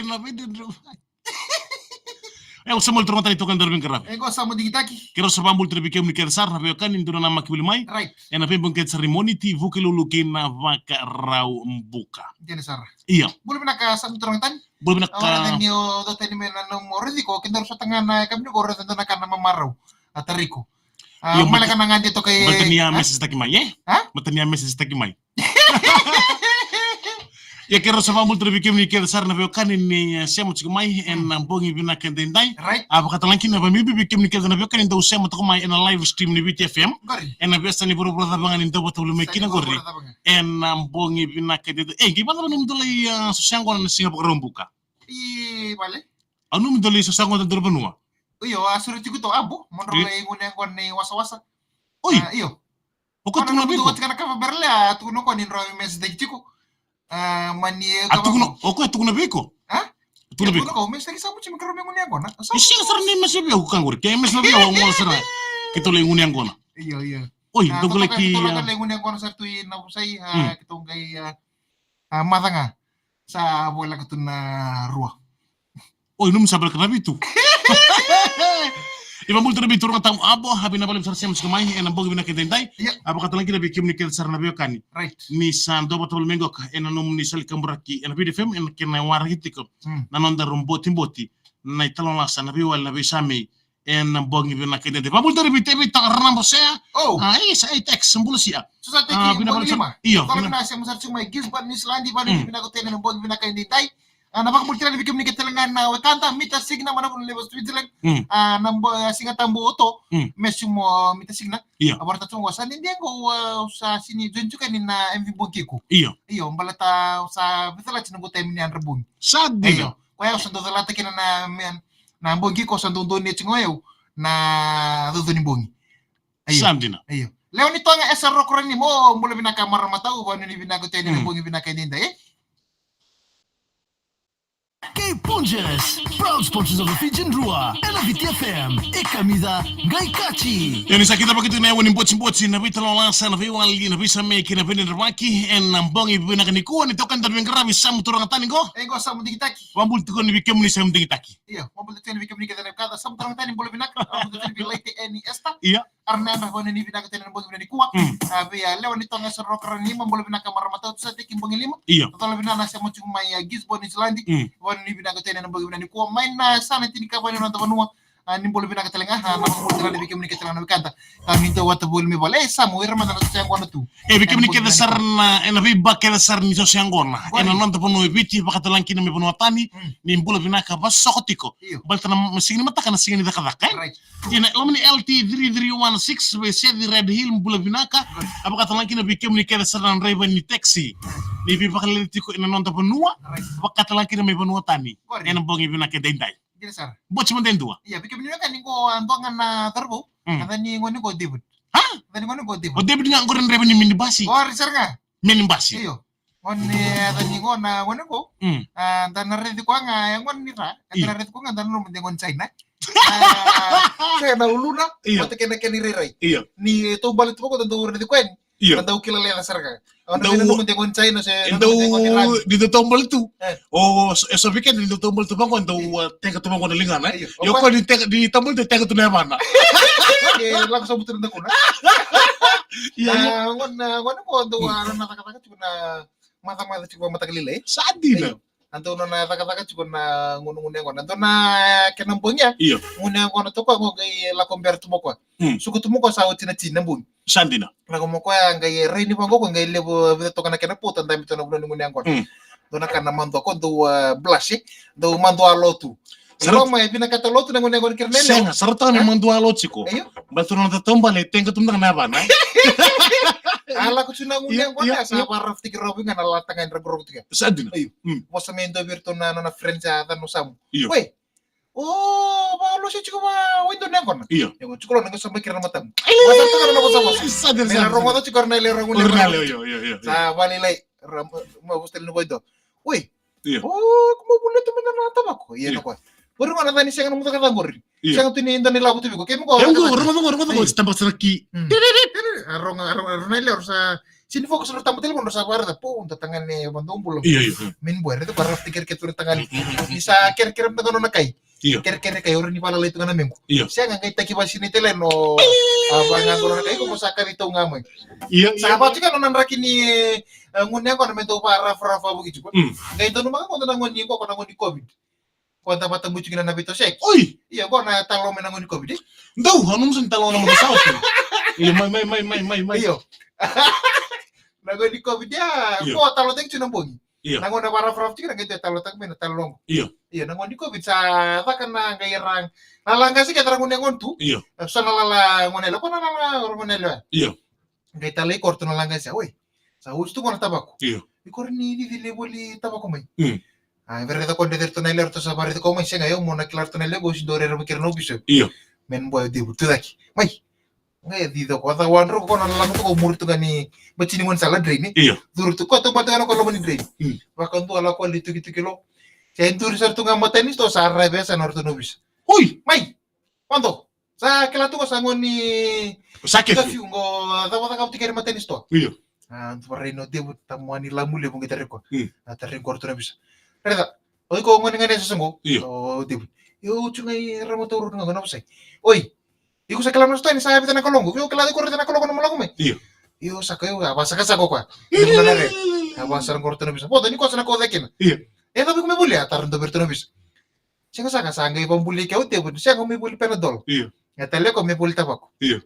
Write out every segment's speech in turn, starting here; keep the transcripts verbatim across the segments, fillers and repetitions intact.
Na vede dro. E, o Samuel Torogotani toka na daru veiqaravi. E, qo Samuel Digitaki. Keirau sa vakabula tale vei kemuni kece sara na veiwekani dou nanamaki voli mai. Right. Ena veibogi kece sara ni Moniti, Vukelulu kei na Vakaraubuka. Dina sara. Ia. Bula vinaka Samuel Torogotani. Bula vinaka. Au raica ni o dau tani mai na nomu raici ko, kedaru sa tagana e kamuni ko raica dua na ka na mamarau. A tariko. A, io, male ka na gade toka e. Matani a message taki mai, e? Ha? Matani a message taki mai. Ia keirau sa vakabula tale vei kemuni kece sara na veiwekani ni, e, sema tiko mai ena bogi vinaka edaidai. Right. A, vakatalega kina vakabibi vei kemuni kece na veiwekani dau sema toka mai ena live stream ni Viti F M. Qori. Ena veiyasana ni vuravura cava ga ni dau vata voli mai kina qori. Ena bogi vinaka edaidai. E, qai vacava nomu dau lai, a, soso yaqona na siga Vakaraubuka? I vale. A, nomu dau lai soso yaqona dua na vanua? Io, a sure tiko to, a bo, mo drau lai gunu yaqona ni wasawasa. Oi. A, io. O koya tukuna vei iko? Tika na kava berle, a tukuna ko ni drau message daki tiko. A, mani e a tukuna, o koya tukuna vei iko? A? Tukuna vei iko? Message daki sa muti mi karo me gunu yaqona. Isi sara ni message vei iko ka qori. Ke message vei iko, mo sara. Keitou lai gunu yaqona. Io, io. Oi, dou lai ki, a, lai gunu yaqona sara tu i na vusai, a, keitou qai, a, a, maca ga. Sa voleka tu na rua. Oi, nomu sa voleka na vitu. Ia vakabula tale vei Torogotani Abo, a, vinaka vakalevu sara sema tiko mai ena bogi vinaka edaidai. Ia. A, vakatalega kina vei kemuni kece sara na veiwekani. Right. Ni sa dau vata voli mai qoka ena nomuni sala ni kaburaki ena Viti F M, ena kena waraki tiko. Mm. Na noda roboti boti, na italanoa lasa, na veiwali, na veisamei, ena bogi vinaka edaidai. Vakabula tale vei Tevita Ranabosea. Oh. A, e sa e text, bula sia. Sa sa teki bogi lima. Io. Kola vinaka sema sara tiko mai Gisborne, New Zealand, vakanuinui vinaka tu ena bogi vinaka edaidai. A, na vakabula tale vei kemuni kece talega na wekada, Mita Signa, mai na vanua levu o Switzerland. Mm. A, na bo-, a, Siga Tabu oto. Mm. Mesu mo Mita Signa. Io. A, vakaraitaka tu qo sa dede qo, a, sa sini join tiko yani na M V Bogi Kiko. Io. Io, baleta sa vica lati na qo taimi ni yadra bogi. Sa dina. Io. Koya au sa dau calata kina na, na, na bogi ko sa dau donu e tiko eu na caucau ni bogi. Io. Sa dina. Io. Lewa ni Toga, Esa Rokorani, mo bula vinaka marama tau, vakanuinui vinaka tu yani na bogi vinaka edaidai, e? Kei Punjas, proud sponsors of the Fijian Drua, ena Viti F M, e kamica qai kaci. Ia ni sa kidavaki tu na yawa ni botiboti, na veitalanoa lasa, na veiwali, na veisamei kei na veidredrevaki ena bogi vinaka nikua, ni toka na daru veiqaravi Samu Torogotani qo. E qo Samu Digitaki. Vakabula tiko yani vei kemuni Samu Digitaki. Io, vakabula tiko yani vei kemuni kece na wekada, Samu Torogotani, bula vinaka, vakabula tiko yani vei Laiti Eni Esta. Io. Arnada, vakanuinui vinaka tu yani na bogi vinaka nikua. Mm. A, vei, a, Lewa ni Toga, Esa Rokorani, mo bula vinaka marama tau, sa teki bogi lima. Io. Totola vinaka na sema tiko mai, a, Gisborne, New Zealand. Mm. Vakanuinui vinaka tu yani na bogi vinaka nikua. Mai na yasana tinikava ni noda vanua. A, ni bula vinaka talega, a, na vakabula talega vei kemuni kece talega na wekada. A, ni dau vata voli mai vale. E, Samu, ira mada na soso yaqona tu. E, vei kemuni kece sara na, ena veiba kece sara ni soso yaqona. Ena noda vanua e Viti, vakatalega kina mai vanua tani, mm, ni bula vinaka vasoko tiko. Io. Baleta na siga ni mataka na siga ni cakacaka, e? Right. Ia na loma ni L T three three one six, vei Seci Red Hill, bula vinaka. Right. A, vakatalega kina vei kemuni kece sara na draiva ni taxi. Ni veivakaleleci tiko ena noda vanua, right, vakatalega kina mai vanua tani. Right. Ena bogi vinaka edaidai. Dina sara. Boti mada e dua. Ia, vei kemuni wekani qo, a, dua ga na cauravou. Mm. A yaca ni gone qo o David. Ha? A yaca ni gone qo o David. O David ga qori na draiva ni minibasi. Qori sara ga. Minibasi. Io. Gone, a yaca ni gone, gone qo. Mm. A, da na raici koya ga, e gone ni ra. Io. Da na raici koya ga, da na nanuma de gone China. A, kena uluna, io, vata kei na kena irairai. Io. Ni taubale tu vaqo, da dau raici koya yani. Io. Na dau kila leca sara ga. Dau, dau, ni dau taubale tu. E. O, e so vei keda ni dau taubale tu vaqo, dau, a, tega tu vaqo na ligana, e? Io. Io, o koya ni tega, ni taubale tu, tega tu na yavana. E, lako sobu tu na dakuna. Ia, ia. A, gona, gona qo dau, a, na cakacaka tiko na macamaca tiko vakamataka lailai. Sa dina. Io. A dau nona cakacaka tiko na gunugunu yaqona. A dau na kena bogi ya. Io. Gunu yaqona toka qo qai lako bera tu mo koya. Mm. Suka tu mo koya sa oti na tini na bogi. Sa dina. Lako mo koya qai rai ni vaqo qai levu vica toka na kena pota dabe tu na vanua ni gunu yaqona. Mm. Dau na ka na madua ko dau, a, blush, e? Dau madua lo tu. Sa rauta. Loma e vinakata lo tu na gunu yaqona kei ira na yalewa. Sega, sa rauta ga me madua lo tiko. Io. Baleta na noda taubale, tega tu mada ga na yavana, e? A lako tu na gunu yaqona, io, io, sa vararautaki rawa ga na lata ga ni rogorogo tiko. Sa dina. Io. Mm. Vosa mai dua vei iratou na nona friends a yacana o Samu. Io. Oi. O, vakalusi tiko va, oi dua na yaqona. Io. Io, tiko lo na qai sa mai kira na matamu. Io. Vasa tiko na vosa vosa. Sa dina, sa dina. Rogoca tiko na yalewa, rogoca na yalewa. Io, io, io, io. Sa valailai, ra, ma vosa tale na vosa dua. Oi. Io. O, ko mo vuli tu mai na tavako. Io, io, na koya. Ori gona cani sega na muca ka caqori. Io. Sega tu ni dua ni lavo tu vei iko. Kemiko. Io, rogoca, rogoca, rogoca, io, sa tabaka sara ki. Mm. A rogoca, a rogoca, a rogoca na yalewa sa Sini focus na tamata tale, mo sa vara da po da tagane vanda bula. Io, io. Min boy, reta ko rafti kerekere tu na tagane. Ni sa kerekere mada nona kai. Io. Kerekere kai, ora ni valalai tu ga na mequ. Io. Sega, qai taki vasini tale no. A vanga qo na kai ko mo sa kaci tau ga mai. Io, io. Sa vatu ga nona draki ni, e, gone qo na me dau va rafa rafa vuki tu. Mm. Qai donu maka qo na gone qo, ko na gone covid. Ko da vata mutu kina na veito sek. Oi! Io, qo na talo me na gone covid, e? Dau, anu musu ni talo na mo sa oti. Io, mai, mai, mai, mai, mai, mai. Io. Na gone covid, ia, io, ko talo teki tu na bogi. Io. Na gone varafarafu tiko na qai talo taka mai na talo loqo. Io. Io, na gone covid sa caka na qai rang. Na lagasi ke tara gone gone tu. Io. Sa na lala gone lo, ko na lala gone lo. Io. Qai talai koto na lagasi, oi. Sa usu tu ko na tavako. Io. I kori ni cici le voli tavako mai. Mm. A, vere reta ko de reta na ile reta sa vare reta ko mai, sega, io mo na kila reta na ile ko si do rere vakira na ofiso. Io. Men boy, Devu, tu caki. Mai. Qai cici ko, a ca wadro ko na lalamu ko muri tu ga ni batini gone sa la drain, e? Io. Duru tu ko, tu bata na ko loma ni drain. Mm. Vakadua la ko li tukituki lo. Sa duri sa tu ga matani sto sa rave sa na reta na ovisa. Oi! Mai! Vado. Sa kila tu ko sa gone ni sa kefiu. Kefiu qo, cava caka vata kei matani sto. Io. A, tu varai no Devu, tamuani lamu levu qai tare ko. Mm. A, tare ko reta na ovisa. Reta. Oi ko gone gane sa songo. Io. O Devu. Io, tu qai rama tauru na gone na vosai. Oi. Iko sa kila na sto ni sa vita na kaloqu. Io, kila iko reta na kaloqu na malaku mai. Io. Io, sa ka io, a vasa ka sa ko kwa. Io, na re. A vasa qo reta na ovisa. Vado ni ko sa na ko cakina. Io. E, tavi ko me voli, a tara do reta na ovisa. Sega saka sa qai vabuli ke o Devu, sega me voli Panadol. Io. E tale ko me voli tavako. Io.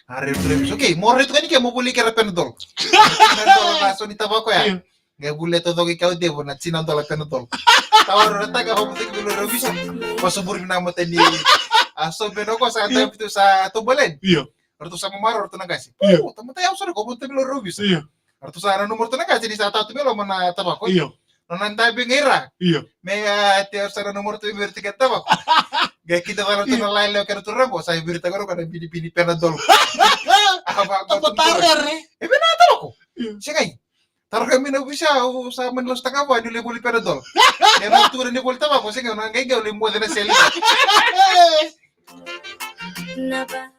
A re, re, okay, mo re tu kani ke mo voli ke ra Panadol. Panadol na so ni tavako ya. Io. Qai voli to doki ke o Devu na tina dola Panadol. Tawaro na taka vabuli ke lo rovisa. Ko so buri na mata ni. A so beno ko sa tavi tu sa tobolen. Io. Ratou sa mamaro ratou na qase. Io. O, tamata ya so ko vabuli ke lo rovisa. Io. Ratou sa nanuma ratou na qase ni sa tatu me loma na tavako. Io. Nona dabe qai ra. Io. Me, a, te sa nanuma ratou me viri tiko na tavako. Qai kida cala ratou na lai leo kena tu rango, sa viri tiko na binibini Panadol. Ava, ava, tamata rere. E vina tavako. Io. Segai. Taro kami na ovisa, au sa mani losi taka vua ni levu li Panadol. E na tu na levu li tavako, segai, na qai qai levu moce na seli.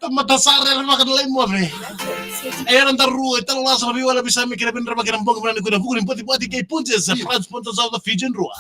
Tamata sa rere vaka na lai moce. E ra daru, e talo lasa na veiwala visa me kira vinara vaka na bogi vinara ni kuna vuku ni boti boti kei punje sa proud sponsors of the Fijian Drua.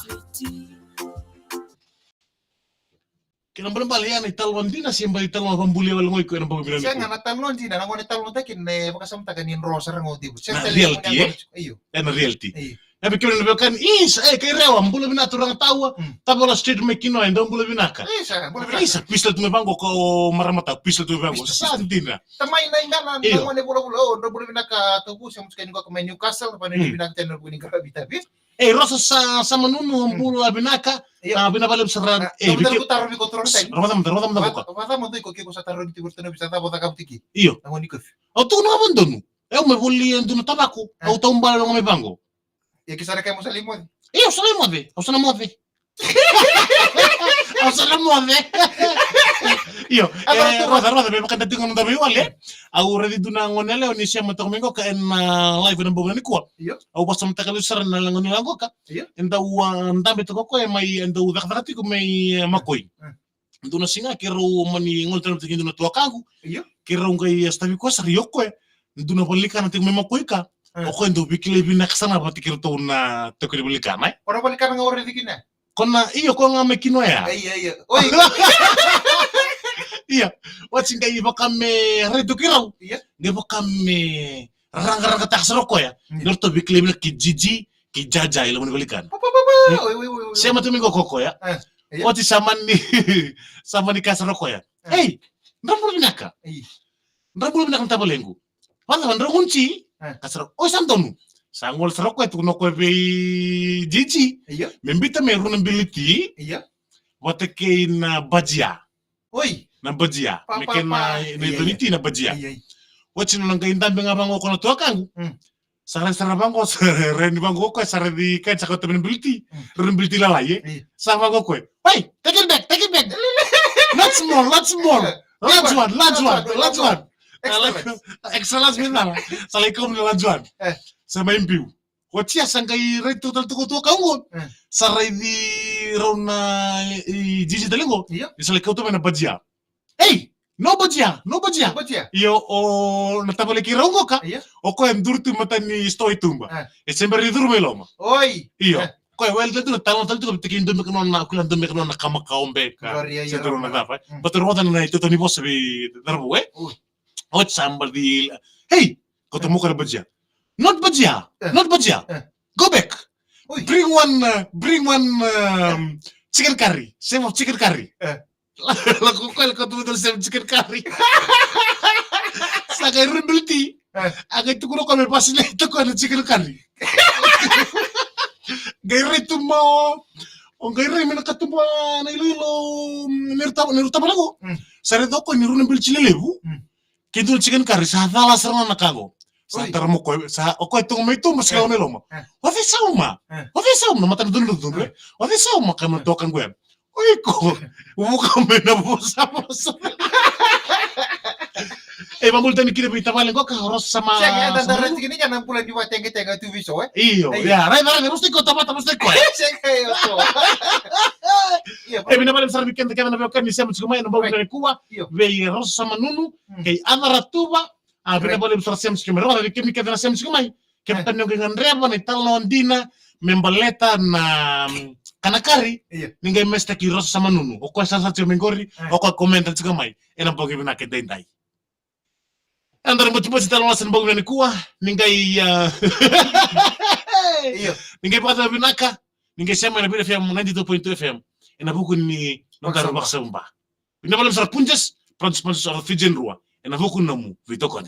Kena balebale ya na italanoa dina se bale italanoa vabulia wale goi ko ena bogi vinara ni kuna. Sega na talanoa dina, na gone talanoa taki na vakasamataka ni dro sara ga o Devu. Na reality, e? Io. E na reality. Io. E vei kemuni na veiwekani, isa, e, kei Rewa, bula vinaka turaga Taua, mm, Tavola Street mai Kinoya, e dau bula vinaka. Isa, bula vinaka. Isa, pistol tu mai vaqo ko marama Tau, pistol tu mai vaqo. Pistol, sa pistol. Dina. Tamai na igana, io, na gone vulavula, o, dau bula vinaka, Tau Vusi, mutukani qo ka mai Newcastle, vanua, mm, vinaka tena, vuni qaravi tavi. E, Rosa sa, sa manunu, mm, bula vinaka, io, a, vina vale sara, a, e, tau vike-, taro viko turaga tani. Rosa mada, Rosa mada vaka. Vaka mada iko kiko sa taro viko turaga visa tavo caka vutiki. Io. Na gone kofi. Au tu na vandonu. E, au me voli e dua na tavako. A. Au tau bala na gome vaqo. Ia, ke sa na kai mo sa lai moce? Ia, au sa lai moce. Au sa na moce. Au sa na moce. Io, a, e, roca, roca, me vakadatiga na noda veiwale. Au raici dua na gone yalewa ni sema toka mai qoka ena, a, live ena bogi nikua. Io. Au vakasamataka lesu sara na gone yalewa qoka. Io. E dau, a, dabe toka o koya mai, e dau cakacaka tiko mai, e, Makoi. Mm. Dua na siga keirau mani gole tale vata kei dua na tuakaqu. Io. Keirau qai, e, sotavi koya sara, io koya. Dua na valenikana tiko mai Makoi ka. E. O koya dau veikilai vinaka sara vata kei iratou na tokoni valenikana, e? O na valenikana ga o raici kina? Ko na, io, ko ga mai Kinoya. Io, io. Oi. Io. Oti qai vaka me rai tu keirau. Io. Qai vaka me raqaraqa taka sara o koya. Mm. Ni ratou veikilai vinaka kei Jiji, kei Jaja, i loma ni valenikana. Pa, pa, pa, pa. Mm. Oi, oi, oi, oi. Sema tu mai qo o koya. E, io. Oti sa mani, sa mani kaya sara o koya. E. Ei, dra bula vinaka. Ei. Dra bula vinaka na tavalequ. Vacava dra gunu ti? E. Kaya sara, oi sa donu. Sa gole sara o koya, tukuna o koya vei Jiji. Io. Me biuta mai rua na biliti. Io. Vata kei na bajia. Oi. Na bajia. Pa, pa, pa. Me kena, na, io, io, io, iti na bajia. Io, io. Oti nona qai dabe ga vaqo ko na tuakaqu. Mm. Sa rai sara vaqo, sa rai ni vaqo o koya, sa rai ni kai sa kauta mai na biliti. Mm. Rua na biliti lalai, e? Io. Sa vaqo o koya. Hey, take it back, take it back. Lots more, lots more. Large one, large one, large one. Extra large. Extra large me na. Sa lai kau na large one. E. Sa mai biu. Oti ya sa qai rai tu tale tu ko tu ka uo. E. Sa raici rau na, e, Jiji tale qo. Io. Ni sa lai kauta mai na bajia. Ei! No bajia, no bajia. Bajia. Io, o na tavale keirau qoka. Io. O koya e duri tu mata ni sitoa i tuba. E. E se bera ni curu mai loma. Oi. Io. E. Koya e wele tale tu na talanoa tale tu, koya vata kei dua beka nona, kila dua beka nona ka makawa beka. Gloria, se io, dua na cava, e. Mm. Baleta rau oca na itutu ni vosa vei cauravou, e? Ui. Oi, somebody. Hey, ko ta moka na bajia. Not bajia. E. Not bajia. E. Go back. Ui. Bring one, uh, bring one, um, chicken curry. Same of chicken curry. E. Lako koya, lako tu, tu, same chicken curry. Sa qai rai beli ti. E. A qai tukuna o koya me vakasinai toka na chicken curry. Qai rai tu mai, o qai rai mai na katuba na iloilo, mm, ni rau tava, ni rau tava lako. Mm. Sa rai toka ni rau na beli ti lelevu. Mm. Kei dua na chicken curry, sa cala sara ga na ka qo. Sa tara mai o koya, sa, o koya tu mai tuba, sa kila mai loma. E. O cei sa uma? E. O cei sa uma? Na mata na cudrucudru, e? O cei sa uma? Ka na toka qo ya. O iko, vuka mai na vosavosa. E, vakabula tani kina vei tavale qoka, Rosa Sama. Sega, eda dara tiki ni ka na bula ni vakategatega tu vei so, e? Io, ia, raica, raica, Rosa iko, tamata, Rosa iko. Sega, io, so. Io. E, vinaka vakalevu sara vei keda kece na veiwekani ni sema tiko mai ena bogi nikua. Io. Vei Rosa Sama Nunu, kei Aca Ratuva, a, vinaka vakalevu sara sema tiko mai. Rogoca vei kemuni kece na sema tiko mai. Kevaka ni o qai gadreva na italanoa dina me baleta na, mm, kana kari, io, ni qai mesitaki Rosa Sama Nunu. O koya sarasara tiko mai qori, e, o koya komenta tiko mai ena bogi vinaka edaidai. Eda na botiboti tale ga ena bogi vinaka nikua, ni qai, a, io, ni qai vakacava vinaka, ni qai sema ena Viti F M ninety-two point two F M, ena vuku ni nodaru Vakasauba. Vakasauba. Vinaka vakalevu sara Punjas, proud sponsors of Fijian Drua, ena vuku ni nomu veitokoni.